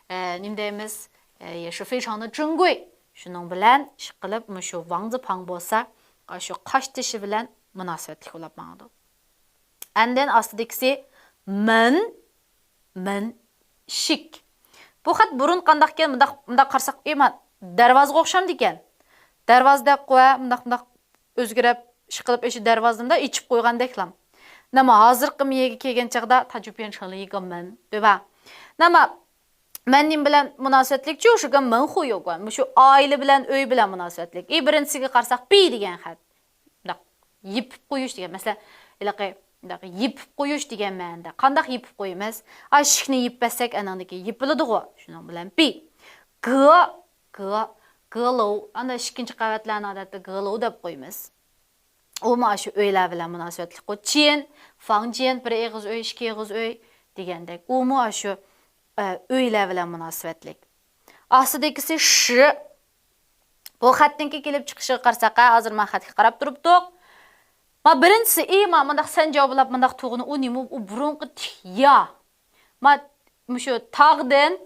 ھە، نېمە دەيمىز؟ ھە، شۇ فېيشاڭنى چىنگۇي. شۇنىڭ بىلەن ئىشقىلىپ مۇشۇ ۋاڭزىپاڭ بولسا، ئاشۇ قاشتېشى بىلەن مۇناسىۋەتلىك بولۇپ ماڭىدۇ. ئاندىن ئاستىدىكىسى مىن، مىن شىك. بۇ خەت بۇرۇن قانداقكەن، مۇنداق، مۇنداق قارىساق، ئېما، دەرۋازىغا ئوخشامدىكەن. دەرۋازىدەك قۇۋا، مۇنداق، مۇنداق ئۆزگىرەپ، ئىشقىلىپ ئىشى دەرۋازىنى ئېچىپ قويغاندەكلا. نېمە، ھازىرقى مىيەگە كەلگەن چاغدا تاجۇپيەن شېڭلى يىگەن مەن، دۆۋا. نېمە، مەن نېمە بىلەن مۇناسىۋەتلىك؟ چۇ شىگەن مېڭخۇ يوگۇەن. مۇشۇ ئائىلە بىلەن، ئۆي بىلەن مۇناسىۋەتلىك. ئى، بىرىنچىسىگە قارىساق، پى دېگەن خەت. مۇنداق يېپىپ قويۇش دېگەن. مەسىلەن، ھېلىقى مۇنداق يېپىپ قويۇش دېگەن مەنىدە. قانداق يېپىپ قويىمىز؟ ئا، ئىشىكنى يېپىپ بەرسەك، ئەنىڭدىكى يېپىلىدىغۇ. شۇنىڭ بىلەن پى. گې، گې، گېلوۋ. ئانا ئىككىنچى قەۋەتلەرنى ئادەتتە گېلوۋ دەپ قويىمىز. ئۇمۇ ئاشۇ ئۆيلەر بىلەن مۇناسىۋەتلىك. چىن، فاڭجىن، بىر ئېغىز ئۆي، ئىككى ئېغىز ئۆي دېگەندەك. ئۇمۇ ئاشۇ، ئە، ئۆيلەر بىلەن مۇناسىۋەتلىك. ئاستىدىكىسى شى. بۇ خەتنىڭكى كېلىپ چىقىشىغا قارىساق، ھە، ھازىر ما خەتكە قاراپ تۇرۇپتۇق. ما بىرىنچىسى ئى، ما مۇنداق سەن جاۋابلاپ مۇنداق تۇغىنى ئۇ نېمە؟ ئۇ بۇرۇنقى تىك يا. ما مۇشۇ تاغدىن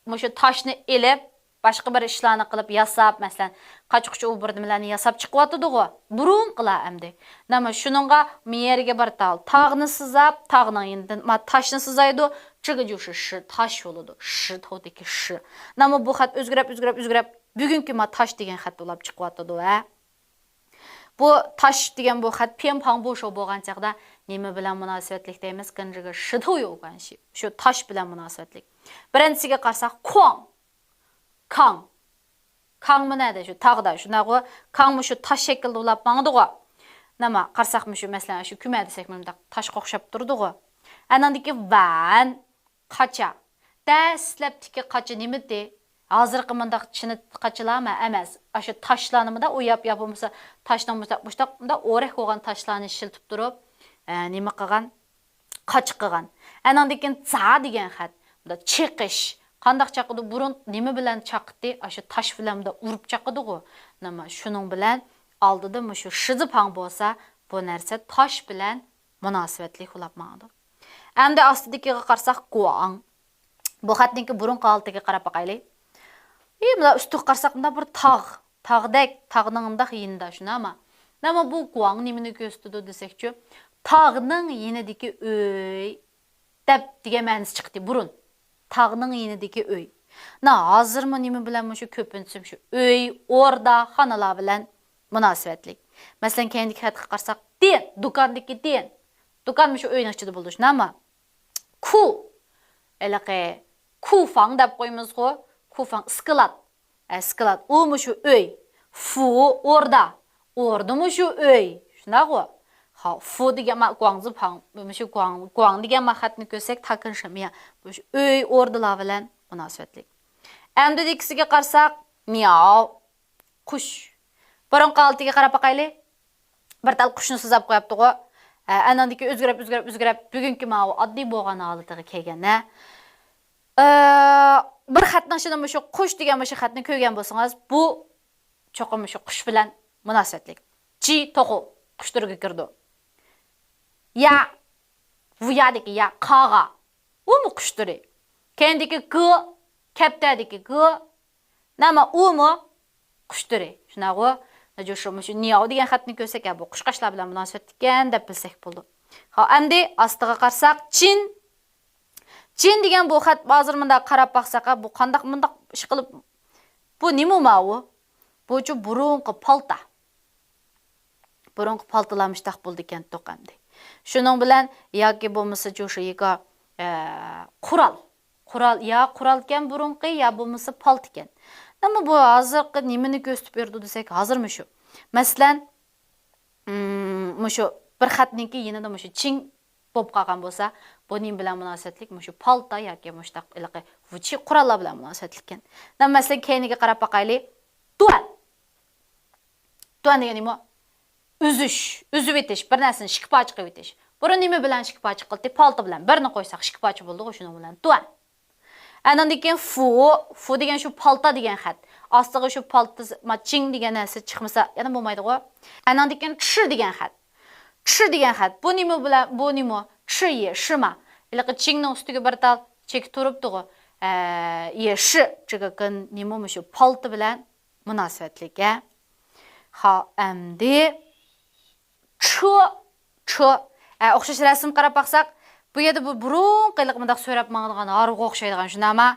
مۇشۇ تاشنى ئېلىپ، باشقا بىر ئىشلارنى قىلىپ ياساپ، مەسىلەن، قاچا-قۇچا ئۇ بىر نېمىلەرنى ياساپ چىقىۋاتىدىغۇ. بۇرۇنقىلار ئەمدى. نېمە، شۇنىڭغا مۇ يەرگە بىر تال تاغنى سىزاپ، تاغنىڭ يېنىدىن ما تاشنى سىزايدۇ. چىگىجۇ شۇ شى تاش بولىدۇ. شى تاۋدىكى شى. نېمە، بۇ خەت ئۆزگىرەپ، ئۆزگىرەپ، ئۆزگىرەپ، بۈگۈنكى ما تاش دېگەن خەت بولاپ چىقىۋاتىدۇ، ھە؟ بۇ تاش دېگەن بۇ خەت پيەنپاڭ بۇ شو بولغان چاغدا نېمە بىلەن مۇناسىۋەتلىك دەيمىز؟ گېنجىگە شىدۇ يوغان شى. شۇ تاش بىلەن مۇناسىۋەتلىك. بىرىنچىسىگە قارىساق، كۇاڭ. كاڭ. كاڭمۇ نەدە؟ شۇ تاغدا. شۇنداقغۇ؟ كاڭمۇ شۇ تاش شەكلىدە بولاپ ماڭىدىغۇ. نېمە، قارىساقمۇ شۇ، مەسىلەن، شۇ كۈمە دېسەك، مۇنداق تاشقا ئوخشاپ تۇرىدىغۇ. ئەنىڭدىكى ۋەن. قاچا. دەسلەپتىكى قاچا نېمىدى؟ ھازىرقى مۇنداق چىنە قاچىلارمۇ ئەمەس. ئاشۇ تاشلارنى مۇنداق ئوياپ يا بولمىسا تاشنىڭ مۇشتاق، مۇشتاق، مۇنداق ئورەك بولغان تاشلارنى ئىشلىتىپ تۇرۇپ، ئە، نېمە قىلغان؟ قاچا قىلغان. ئەنىڭدىن كېيىن زا دېگەن خەت. مۇنداق چېقىش. قانداق چاقىدۇ؟ بۇرۇن نېمە بىلەن چاقتى؟ ئاشۇ تاش بىلەن مۇنداق ئۇرۇپ چاقىدىغۇ. نېمە، شۇنىڭ بىلەن ئالدىدا مۇشۇ شىزىپاڭ بولسا، بۇ نەرسە تاش بىلەن مۇناسىۋەتلىك بولاپ ماڭىدۇ. ئەمدى ئاستىدىكىگە قارىساق، گۇاڭ. بۇ خەتنىڭكى بۇرۇنقى ھالىتىگە قاراپ باقايلى. ئى، مۇنداق ئۈستىگە قارىساق، مۇنداق بىر تاغ. تاغدەك، تاغنىڭ مۇنداق يېنىدا، شۇنداقمۇ؟ نېمە، بۇ گۇاڭ نېمىنى كۆرسىتىدۇ دېسەكچۇ، تاغنىڭ يېنىدىكى ئۆي دەپ دېگەن مەنىسى چىقتى بۇرۇن. تاغنىڭ يېنىدىكى ئۆي. نا، ھازىرمۇ نېمە بىلەن مۇشۇ كۆپىنچىسى مۇشۇ ئۆي، ئوردا، خانىلار بىلەن مۇناسىۋەتلىك. مەسىلەن، كەينىدىكى خەتكە قارىساق، دىن، دۇكاندىكى دىن. دۇكان مۇشۇ ئۆينىڭ ئىچىدە بولىدۇ، شۇنداقمۇ؟ كۇ. ھېلىقى كۇفاڭ دەپ قويىمىزغۇ. كۇفاڭ ئىسكىلات. ئە، ئىسكىلات. ئۇ مۇشۇ ئۆي. فۇ ئوردا. ئوردىمۇ شۇ ئۆي. شۇنداقغۇ؟ ھا، فۇ دېگەن ما گۇاڭزىپاڭ. مۇشۇ گۇاڭ، گۇاڭ دېگەن ما خەتنى كۆرسەك، تاكىن شېميا. مۇشۇ ئۆي، ئوردىلار بىلەن مۇناسىۋەتلىك. ئەمدى دېكىسىگە قارىساق، مياۋ. قۇش. بۇرۇنقى ھالىتىگە قاراپ باقايلى. بىر تال قۇشنى سىزاپ قويۇپتىغۇ. ئە، ئەنىڭدىكى ئۆزگىرىپ، ئۆزگىرىپ، ئۆزگىرىپ، بۈگۈنكى ماۋۇ ئاددىي بولغان ھالىتىگە كەلگەن، ھە. ئە، بىر خەتنىڭ ئىچىدە مۇشۇ قۇش دېگەن مۇشۇ خەتنى كۆرگەن بولسىڭىز، بۇ چوقۇم مۇشۇ قۇش بىلەن مۇناسىۋەتلىك. جى توخۇ قۇش تۈرىگە كىرىدۇ. يا، ۋۇيادىكى يا، قاغا. ئۇمۇ قۇش تۈرى. كەينىدىكى گې، كەپتەردىكى گې، نېمە، ئۇمۇ قۇش تۈرى. شۇنداقغۇ؟ نەجۇ شۇ، مۇشۇ نياۋ دېگەن خەتنى كۆرسەك، ھە، بۇ قۇشقاچلار بىلەن مۇناسىۋەتلىككەن دەپ بىلسەك بولىدۇ. ھا، ئەمدى ئاستىغا قارىساق، چىن. چىن دېگەن بۇ خەت ھازىر مۇنداق قاراپ باقساق، ھە، بۇ قانداق مۇنداق ئىش قىلىپ، بۇ نېمە ماۋۇ؟ بۇچۇ بۇرۇنقى پالتا. بۇرۇنقى پالتىلار مۇشتاق بولىدىكەن توق ئەمدى. شۇنىڭ بىلەن ياكى بولمىسا جۇ شۇ يىگا، ئە، قورال. قورال، يا قورالكەن بۇرۇنقى، يا بولمىسا پالتىكەن. ئەمما بۇ ھازىرقى نېمىنى كۆرسىتىپ بېرىدۇ دېسەك، ھازىرمۇ شۇ. مەسىلەن، ئىم، مۇشۇ بىر خەتنىڭكى يېنىدا مۇشۇ چىڭ بولۇپ قالغان بولسا، بۇ نېمە بىلەن مۇناسىۋەتلىك؟ مۇشۇ پالتا ياكى مۇشتاق ھېلىقى ۋۇچى قوراللار بىلەن مۇناسىۋەتلىككەن. مەسىلەن، كەينىگە قاراپ باقايلى. تۇەن. تۇەن دېگەن نېمە؟ ئۈزۈش، ئۈزۈۋېتىش، بىر نەرسىنى ئىككى پارچە قىلىۋېتىش. بۇرۇن نېمە بىلەن ئىككى پارچە قىلدى؟ پالتا بىلەن. بىرنى قويساق ئىككى پارچە بولدىغۇ، شۇنىڭ بىلەن تۇەن. ئەنىڭدىن كېيىن فۇ، فۇ دېگەن شۇ پالتا دېگەن خەت. ئاستىغا شۇ پالتا، ما، چىڭ دېگەن نەرسە چىقمىسا، يەنە بولمايدىغۇ. ئەنىڭدىن كېيىن چى دېگەن خەت. چى دېگەن خەت. بۇ نېمە بىلەن، بۇ نېمە؟ چى يې، شىما. ھېلىقى چىڭنىڭ ئۈستىگە بىر تال چېكى تۇرۇپتىغۇ. ئە، يې، شى، چىگىكىن نېمە مۇشۇ پالتا بىلەن مۇناسىۋەتلىك، ھە؟ خا، ئەمدى چۇ، چۇ. ئە، ئوخشاش رەسىم قاراپ باقساق، بۇ يەردە بۇ بۇرۇنقى ھېلىقى مۇنداق سۆرەپ ماڭىدىغان ھارۋىغا ئوخشايدىغان، شۇنداقما؟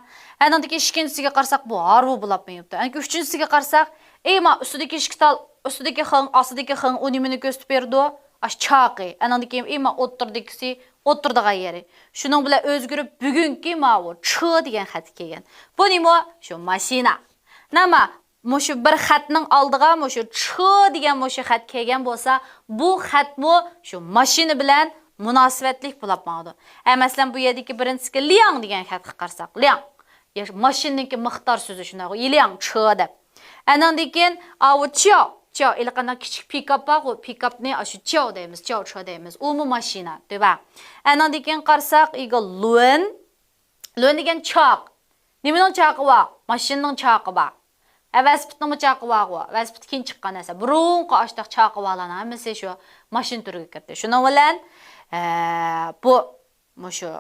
ئەنىڭدىكى ئىككىنچىسىگە قارىساق، بۇ ھارۋا بولاپ مېڭىپتۇ. ئەنكى ئۈچىنچىسىگە قارىساق، ئەي ما ئۈستىدىكى ئىككى تال، ئۈستىدىكى خېڭ، ئاستىدىكى خېڭ ئۇ نېمىنى كۆرسىتىپ بېرىدۇ؟ ئاشۇ چاقى. ئەنىڭدىكى ئەي ما ئوتتۇرىدىكىسى، ئوتتۇرىدىغان يېرى. شۇنىڭ بىلەن ئۆزگىرىپ، بۈگۈنكى ماۋۇ چى دېگەن خەتكە كەلگەن. بۇ نېمە؟ شۇ ماشىنا. نېمە؟ مۇشۇ بىر خەتنىڭ ئالدىغا مۇشۇ چى دېگەن مۇشۇ خەت كەلگەن بولسا، بۇ خەتمۇ شۇ ماشىنا بىلەن مۇناسىۋەتلىك بولاپ ماڭىدۇ. ئە، مەسىلەن، بۇ يەردىكى بىرىنچىسىكى لياڭ دېگەن خەتكە قارىساق، لياڭ. يا، ماشىنىنىڭكى مىقدار سۆزى شۇنداق، لياڭ چى دەپ. ئەنىڭدىن كېيىن، ئاۋۇ چياۋ، چياۋ، ھېلىقىنداق كىچىك پىكاپ بارغۇ، پىكاپنى ئاشۇ چياۋ دەيمىز، چياۋ چى دەيمىز. ئۇمۇ ماشىنا، تۆۋە. ئەنىڭدىن كېيىن قارىساق، ئىگە لۇن. لۇن دېگەن چاق. نېمىنىڭ چاقى بار؟ ماشىنىنىڭ چاقى بار. ھە، ۋېلىسىپىتنىڭمۇ چاقى بارغۇ. ۋېلىسىپىت كېيىن چىققان نەرسە. بۇرۇنقى ئاشتاق چاقى بارلارنىڭ ھەممىسى شۇ ماشىنا تۈرىگە كىردى. شۇنىڭ بىلەن، ئە، بۇ، مۇشۇ،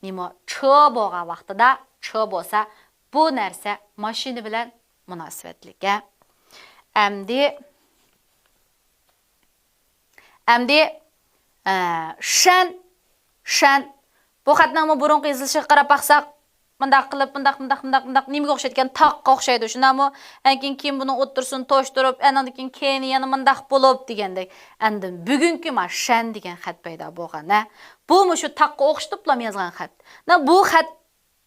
نېمە، چى بولغان ۋاقتىدا، چى بولسا، بۇ نەرسە ماشىنا بىلەن مۇناسىۋەتلىك، ھە. ئەمدى، ئەمدى، ئە، شەن، شەن. بۇ خەتنىڭمۇ بۇرۇنقى يېزىلىشىغا قاراپ باقساق، مۇنداق قىلىپ، مۇنداق، مۇنداق، مۇنداق، مۇنداق نېمىگە ئوخشايدىكەن؟ تاغقا ئوخشايدۇ، شۇنداقمۇ؟ ئەنكىن كېيىن بۇنىڭ ئوتتۇرىسىنى توشتۇرۇپ، ئەنىڭدىن كېيىن كەينى يەنە مۇنداق بولۇپ دېگەندەك. ئەندىن بۈگۈنكى ما شەن دېگەن خەت پەيدا بولغان، ھە. بۇمۇ شۇ تاغقا ئوخشىتىپلا يازغان خەت. نە، بۇ خەت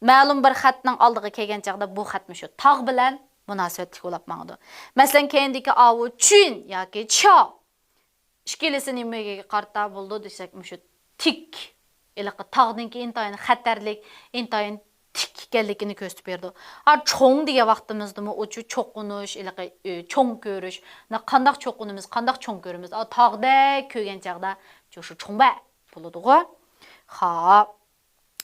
مەلۇم بىر خەتنىڭ ئالدىغا كەلگەن چاغدا بۇ خەتمۇ شۇ تاغ بىلەن مۇناسىۋەتلىك بولاپ ماڭىدۇ. مەسىلەن، كەينىدىكى ئاۋۇ چۈن ياكى چاۋ. ئىككىلىسى نېمىگە قارىتا بولىدۇ دېسەك، مۇشۇ تىك. ھېلىقى تاغنىڭكى ئىنتايىن خەتەرلىك، ئىنتايىن تىك ئىكەنلىكىنى كۆرسىتىپ بېرىدۇ. ھا، چوڭ دېگەن ۋاقتىمىزدىمۇ ئۇچۇ چوقۇنۇش، ھېلىقى، ئۆ، چوڭ كۆرۈش. نا، قانداق چوقۇنىمىز، قانداق چوڭ كۆرىمىز؟ ئا، تاغدەك كۆرگەن چاغدا شۇ، شۇ چوڭ بە بولىدىغۇ. خاپ.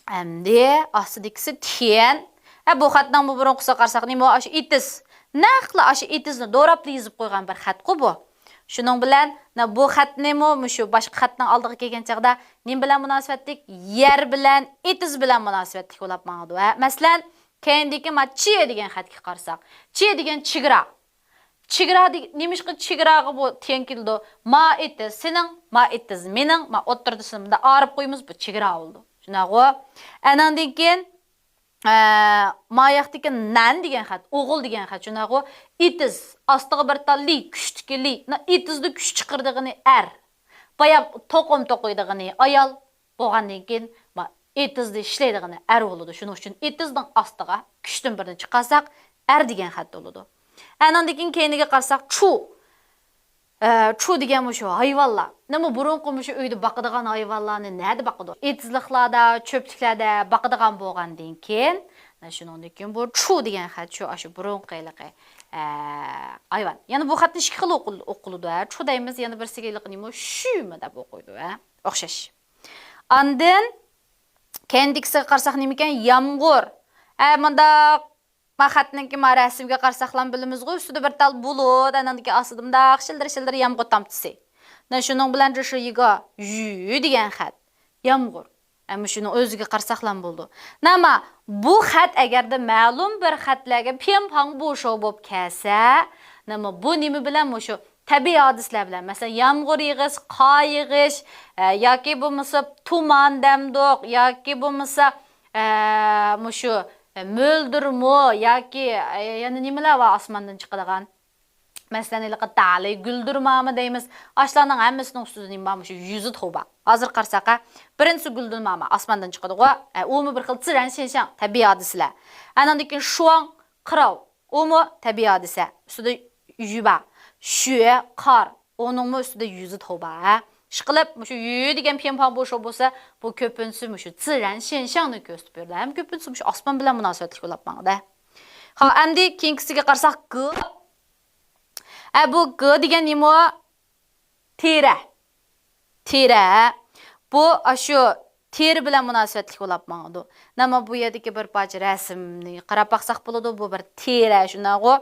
ئەمدى ئاستىدىكىسى تيەن. ھە، بۇ خەتنىڭ بۇ بۇرۇنقىسىغا قارىساق، نېمە ئاشۇ ئېتىز. نەقلا ئاشۇ ئېتىزنى دوراپلا يېزىپ قويغان بىر خەتقۇ بۇ. شۇنىڭ بىلەن، نە، بۇ خەتنىمۇ مۇشۇ باشقا خەتنىڭ ئالدىغا كەلگەن چاغدا نېمە بىلەن مۇناسىۋەتلىك؟ يەر بىلەن، ئېتىز بىلەن مۇناسىۋەتلىك بولاپ ماڭىدۇ. ھە، مەسىلەن، كەينىدىكى ما چى دېگەن خەتكە قارىساق، چى دېگەن چېگرا. چېگرا دېگ-، نېمىشقا چېگراغا بۇ تيەن كېلىدۇ؟ ما ئېتىز سېنىڭ، ما ئېتىز مېنىڭ، ما ئوتتۇرىدا سىنىمدا ئايرىپ قويىمىز، بۇ چېگرا بولىدۇ. شۇنداقغۇ؟ ئەنىڭدىن كېيىن، ئە، ما ياقتىكى نەن دېگەن خەت، ئوغۇل دېگەن خەت، شۇنداقغۇ؟ ئېتىز، ئاستىغا بىر تال لى، كۈچتىكى لى. نا، ئېتىزدا كۈچ چىقىرىدىغىنى ئەر. بايا توقۇم توقۇيدىغىنى ئايال. بولغاندىن كېيىن، ما، ئېتىزدا ئىشلەيدىغىنى ئەر بولىدۇ. شۇنىڭ ئۈچۈن ئېتىزنىڭ ئاستىغا كۈچتىن بىرنى چىقارساق، ئەر دېگەن خەت بولىدۇ. ئەنىڭدىن كېيىن كەينىگە قارىساق، چۇ. ئە، چۇ دېگەن مۇشۇ ھايۋانلار. نېمە بۇرۇنقى مۇشۇ ئۆيدە باقىدىغان ھايۋانلارنى نەدە باقىدۇ؟ ئېتىزلىقلاردا، چۆپلۈكلەردە باقىدىغان بولغاندىن كېيىن، شۇنىڭدىن كېيىن بۇ چۇ دېگەن خەت شۇ، ئاشۇ بۇرۇنقى ھېلىقى، ئە، ھايۋان. يەنى بۇ خەتنى ئىككى خىل ئوقۇل-، ئوقۇلىدۇ، ھە. چۇ دەيمىز، يەنە بىرسىگە ھېلىقى نېمە، شۈمۇ دەپ ئوقۇيدۇ، ھە. ئوخشاش. ئاندىن كەينىدىكىسىگە قارىساق نېمىكەن؟ يامغۇر. ئە، مۇنداق، ما خەتنىڭكى ما رەسىمگە قارىساقلا بىلىمىزغۇ، ئۈستىدە بىر تال بۇلۇت، ئانىڭدىكى ئاستىدا مۇنداق شىلدىر-شىلدىر يامغۇر تامچىسى. نە شۇنىڭ بىلەن جۇشۇيىگا يۈ دېگەن خەت. يامغۇر. ئە، مۇشۇنىڭ ئۆزىگە قارىساقلا بولىدۇ. نەما، بۇ خەت ئەگەردە مەلۇم بىر خەتلەرگە پيەنپاڭ بۇشو بولۇپ كەلسە، نەما، بۇ نېمە بىلەن مۇشۇ تەبىئىي ھادىسىلەر بىلەن، مەسىلەن، يامغۇر يېغىش، قار يېغىش، ئە، ياكى بولمىسا تۇمان دەمدۇق، ياكى بولمىسا، ئە، مۇشۇ، ئە، مۆلدۈرمۇ ياكى، ئە، يەنە نېمىلەر بار ئاسماندىن چىقىدىغان؟ مەسىلەن، ھېلىقى تالى گۈلدۈرمامۇ دەيمىز. ئاشۇلارنىڭ ھەممىسىنىڭ ئۈستىدە نېمە بار؟ مۇشۇ يۈزى توۋا. ھازىر قارىساق، ھە، بىرىنچىسى گۈلدۈرماما، ئاسماندىن چىقىدىغۇ. ئە، ئۇمۇ بىر خىل زىرەن شېنشاڭ، تەبىئىي ھادىسىلەر. ئانىڭدىن كېيىن شۇاڭ، قىراۋ. ئۇمۇ تەبىئىي ھادىسە. ئۈستىدە يۈ بار. شۈە، قار. ئۇنىڭمۇ ئۈستىدە يۈزى توۋا، ھە. ئىشقىلىپ، مۇشۇ يۈ دېگەن پيەنپاڭ بۇشو بولسا، بۇ كۆپىنچىسى مۇشۇ زىرەن شېنشاڭنى كۆرسىتىپ بېرىدۇ. ھەم كۆپىنچىسى مۇشۇ ئاسمان بىلەن مۇناسىۋەتلىك بولاپ ماڭىدۇ. خا، ئەمدى كېيىنكىسىگە قارىساق، گې. ئە، بۇ گې دېگەن نېمە؟ تېرە. تېرە. بۇ ئاشۇ تېرە بىلەن مۇناسىۋەتلىك بولاپ ماڭىدۇ. نېمە بۇ يەردىكى بىر پارچە رەسىمنى قاراپ باقساق بولىدۇ. بۇ بىر تېرە، شۇنداقغۇ.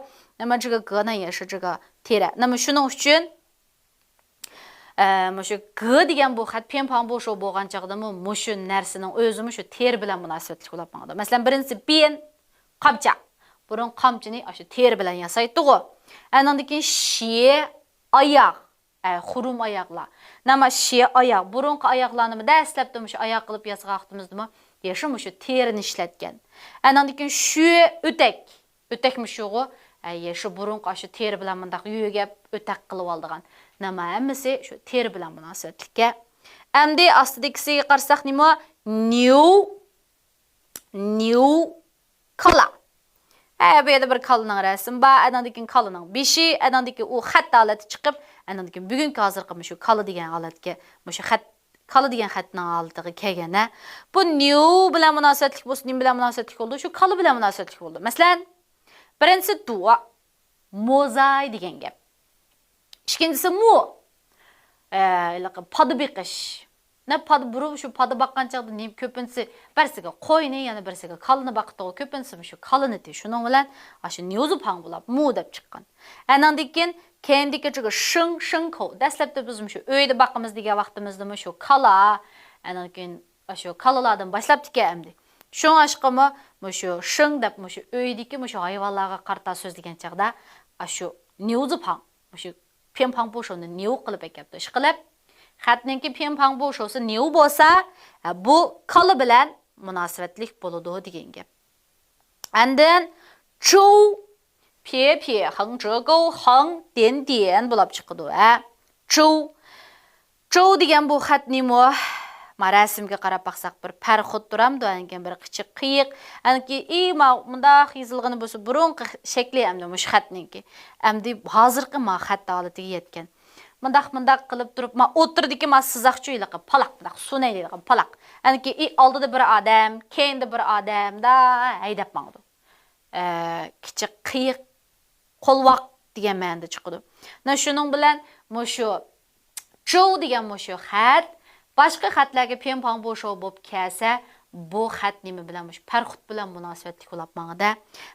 نېمە جىگا گېنىڭ يېشى جىگا تېرە. نېمە شۇنىڭ ئۈچۈن، ئە، مۇشۇ گې دېگەن بۇ خەت پيەنپاڭ بۇشو بولغان چاغدىمۇ مۇشۇ نەرسىنىڭ ئۆزىمۇ شۇ تېرە بىلەن مۇناسىۋەتلىك بولاپ ماڭىدۇ. مەسىلەن، بىرىنچىسى بىيەن، قامچا. بۇرۇن قامچىنى ئاشۇ تېرە بىلەن ياسايتتىغۇ. ئەنىڭدىن كېيىن شى، ئاياغ. ئە، خۇرۇم ئاياغلار. ناما شيې ئاياغ، بۇرۇنقى ئاياغلارنىمۇ دەسلەپتە مۇشۇ ئاياغ قىلىپ ياسىغان ۋاقتىمىزدىمۇ يەنە مۇشۇ تېرىنى ئىشلەتكەن. ئەنىڭدىن كېيىن شۈيې ئۆتەك. ئۆتەك مۇشۇغۇ، ئە، يە شۇ بۇرۇنقى شۇ تېرە بىلەن مۇنداق يۆگەپ ئۆتەك قىلىۋالىدىغان. ناما ھەممىسى شۇ تېرە بىلەن مۇناسىۋەتلىككەن. ئەمدى ئاستىدىكىسىگە قارىساق نېمە؟ نيۇ، نيۇ كالا. ھە، بۇ يەردە بىر كالىنىڭ رەسىمى بار، ئەنىڭدىن كېيىن كالىنىڭ بېشى، ئەنىڭدىن كېيىن ئۇ خەت ھالەتتە چىقىپ، ئەنىڭدىن كېيىن بۈگۈنكى ھازىرقى مۇشۇ كالا دېگەن ھالەتكە، مۇشۇ خەت، كالا دېگەن خەتنىڭ ھالىتىگە كەلگەن، ھە. بۇ نيۇ بىلەن مۇناسىۋەتلىك بولسا، نېمە بىلەن مۇناسىۋەتلىك بولىدۇ؟ شۇ كالا بىلەن مۇناسىۋەتلىك بولىدۇ. مەسىلەن، بىرىنچىسى دۇئا، موزاي دېگەن گەپ. ئىككىنچىسى مۇ، ئە، ھېلىقى پادا بېقىش. نە پادا بۇرۇن شۇ پادا باققان چاغدا نېمە كۆپىنچىسى بىرسىگە قوينى، يەنە بىرسىگە كالىنى باقىتىغۇ، كۆپىنچىسى مۇشۇ كالىنى تى. شۇنىڭ بىلەن ئاشۇ نيۇزۇ پاڭ بولاپ مۇ دەپ چىققان. ئەنىڭدىن كېيىن كەينىدىكى چىگى شىڭ، شىڭ كو. دەسلەپتە بىز مۇشۇ ئۆيدە باقىمىز دېگەن ۋاقتىمىزدا مۇشۇ كالا. ئەنىڭدىن كېيىن ئاشۇ كالىلاردىن باشلاپتىكەن ئەمدى. شۇڭلاشقىمۇ مۇشۇ شىڭ دەپ مۇشۇ ئۆيدىكى مۇشۇ ھايۋانلارغا قارىتا سۆزلىگەن چاغدا ئاشۇ نيۇزى پاڭ، مۇشۇ پيەنپاڭ بۇ شوۋنى نيۇ قىلىپ ئەكەپتۇ. ئىشقىلىپ، خەتنىڭكى پيەنپاڭ بۇ شوۋسى نيۇ بولسا، ھە، بۇ كالا بىلەن مۇناسىۋەتلىك بولىدۇ دېگەن گەپ. ئاندىن چۇ، پيې پيې خېڭ چې گوۋ خېڭ ديەن ديەن بولاپ چىقىدۇ، ھە. چۇ. چۇ دېگەن بۇ خەت نېمە؟ ما رەسىمگە قاراپ باقساق، بىر پەرخوت تۇرامدۇ، ئاندىن كېيىن بىر قىچىق قېيىق، ئاندىن كېيىن ئى ما مۇنداق يېزىلغىنى بولسا، بۇرۇنقى شەكلى ئەمدى مۇشۇ خەتنىڭكى. ئەمدى ھازىرقى ما خەت ھالىتىگە يەتكەن. مۇنداق، مۇنداق قىلىپ تۇرۇپ، ما ئوتتۇرىدىكى ما سىزاقچۇ ھېلىقى پالاق، مۇنداق سۇنەي دەيدىغان پالاق. ئەنكى ئى ئالدىدا بىر ئادەم، كەينىدە بىر ئادەم، دا ھەيدەپ ماڭىدۇ. ئە، كىچىك قېيىق، قولۋاق دېگەن مەنىدە چىقىدۇ. مانا شۇنىڭ بىلەن مۇشۇ چۇ دېگەن مۇشۇ خەت باشقا خەتلەرگە پيەنپاڭ بۇ شوۋ بولۇپ كەلسە، بۇ خەت نېمە بىلەن؟ مۇشۇ پەرخوت بىلەن مۇناسىۋەتلىك بولاپ ماڭىدۇ.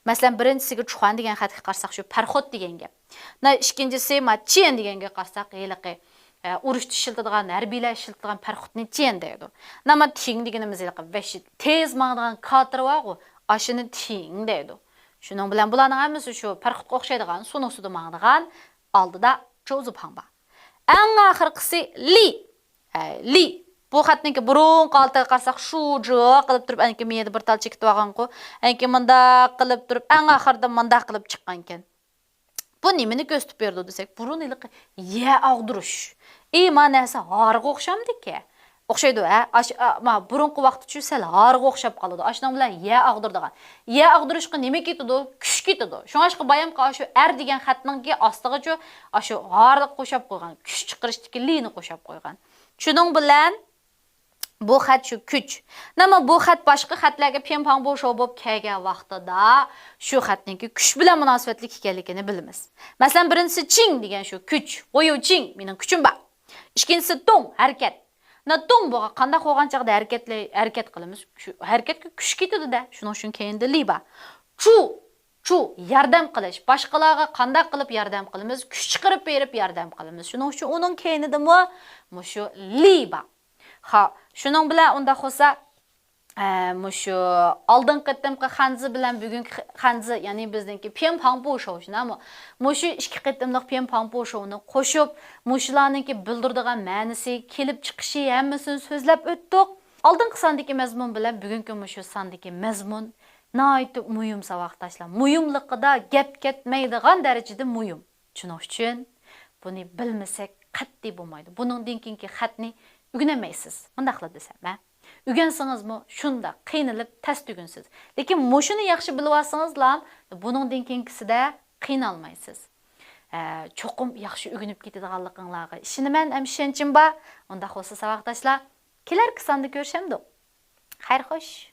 مەسىلەن، بىرىنچىسىگە چۇخۇەن دېگەن خەتكە قارىساق، شۇ پەرخوت دېگەن گەپ. مانا ئىككىنچىسى، ما چىيەن دېگەنگە قارىساق، ھېلىقى، ئە، ئۇرۇشتا ئىشلىتىدىغان، ھەربىيلەر ئىشلىتىدىغان پەرخوتنى چىيەن دەيدۇ. مانا تىڭ دېگىنىمىز ھېلىقى ۋەھشىي تېز ماڭىدىغان كاتېر بارغۇ، ئاشۇنى تىڭ دەيدۇ. شۇنىڭ بىلەن بۇلارنىڭ ھەممىسى شۇ پەرخوتقا ئوخشايدىغان، سۇنىڭ ئۈستىدە ماڭىدىغان، ئالدىدا چوزۇپاڭ بار. ئەڭ ئاخىرقىسى لى. ئە، لى. بۇ خەتنىڭكى بۇرۇنقى ھالىتىگە قارىساق، شۇجۇ قىلىپ تۇرۇپ، ئەنكى مىيەدە بىر تال چېكىتىۋالغانقۇ. ئەنكى مۇنداق قىلىپ تۇرۇپ، ئەڭ ئاخىرىدا مۇنداق قىلىپ چىققانىكەن. بۇ نېمىنى كۆرسىتىپ بېرىدۇ دېسەك، بۇرۇن ھېلىقى يە ئاغدۇرۇش. ئى، ما نەرسە ھارغا ئوخشامدىكەن؟ ئوخشايدۇ، ھە؟ ئاش-، ئا، ما، بۇرۇنقى ۋاقىتچۇ سەل ھارغا ئوخشاپ قالىدۇ. ئاشۇنىڭ بىلەن يە ئاغدۇرىدىغان. يە ئاغدۇرۇشقا نېمە كېتىدۇ؟ كۈچ كېتىدۇ. شۇڭلاشقا بايامقى ئاشۇ ئەر دېگەن خەتنىڭكى ئاستىغىچۇ ئاشۇ ھارلىق قوشاپ قويغان. كۈچ چىقىرىشتىكى لىنى قوشاپ قويغان. شۇنىڭ بىلەن بۇ خەت شۇ كۈچ. نېمە بۇ خەت باشقا خەتلەرگە پيەنپاڭ بۇ شوۋ بولۇپ كەلگەن ۋاقتىدا شۇ خەتنىڭكى كۈچ بىلەن مۇناسىۋەتلىك ئىكەنلىكىنى بىلىمىز. مەسىلەن، بىرىنچىسى چىڭ دېگەن شۇ كۈچ، غۇيۇ چىڭ، مېنىڭ كۈچۈم بار. ئىككىنچىسى توڭ، ھەرىكەت. مانا توڭ بولغان قانداق بولغان چاغدا ھەرىكەتلەي-، ھەرىكەت قىلىمىز؟ شۇ ھەرىكەتكە كۈچ كېتىدۇ-دە، شۇنىڭ ئۈچۈن كەينىدە لى بار. چۇ، چۇ، ياردەم قىلىش، باشقىلارغا قانداق قىلىپ ياردەم قىلىمىز؟ كۈچ چىقىرىپ بېرىپ ياردەم قىلىمىز. شۇنىڭ ئۈچۈن ئۇنىڭ كەينىدىمۇ مۇشۇ لى بار. خا، شۇنىڭ بىلەن ئۇنداق بولسا، ئە، مۇشۇ ئالدىنقى قېتىمقى خەنزى بىلەن بۈگۈنكى خەنزى، يەنى بىزنىڭكى پيەنپاڭ بۇ شوۋ شۇنداقمۇ؟ مۇشۇ ئىككى قېتىملىق پيەنپاڭ بۇ شوۋنى قوشۇپ، مۇشۇلارنىڭكى بىلدۈرىدىغان مەنىسى، كېلىپ چىقىشى، ھەممىسىنى سۆزلەپ ئۆتتۇق. ئالدىنقى ساندىكى مەزمۇن بىلەن بۈگۈنكى مۇشۇ ساندىكى مەزمۇن ناھايىتى مۇھىم، ساۋاقداشلار. مۇھىملىقىدا گەپ كەتمەيدىغان دەرىجىدە مۇھىم. شۇنىڭ ئۈچۈن بۇنى بىلمىسەك قەتئىي بولمايدۇ. بۇنىڭدىن كېيىنكى خەتنى ئۆگىنەلمەيسىز. مۇنداقلا دېسەم، ھە؟ ئۆگەنسىڭىزمۇ شۇنداق قىينىلىپ تەستە ئۆگىنىسىز. لېكىن مۇشۇنى ياخشى بىلىۋالسىڭىزلا، بۇنىڭدىن كېيىنكىسىدە قىينالمايسىز. ھە، چوقۇم ياخشى ئۆگىنىپ كېتىدىغانلىقىڭلارغا ئىشىنىمەن ھەم ئىشەنچىم بار. ئۇنداق بولسا ساۋاقداشلار، كېلەركى ساندا كۆرۈشەمدۇق. خەير خوش.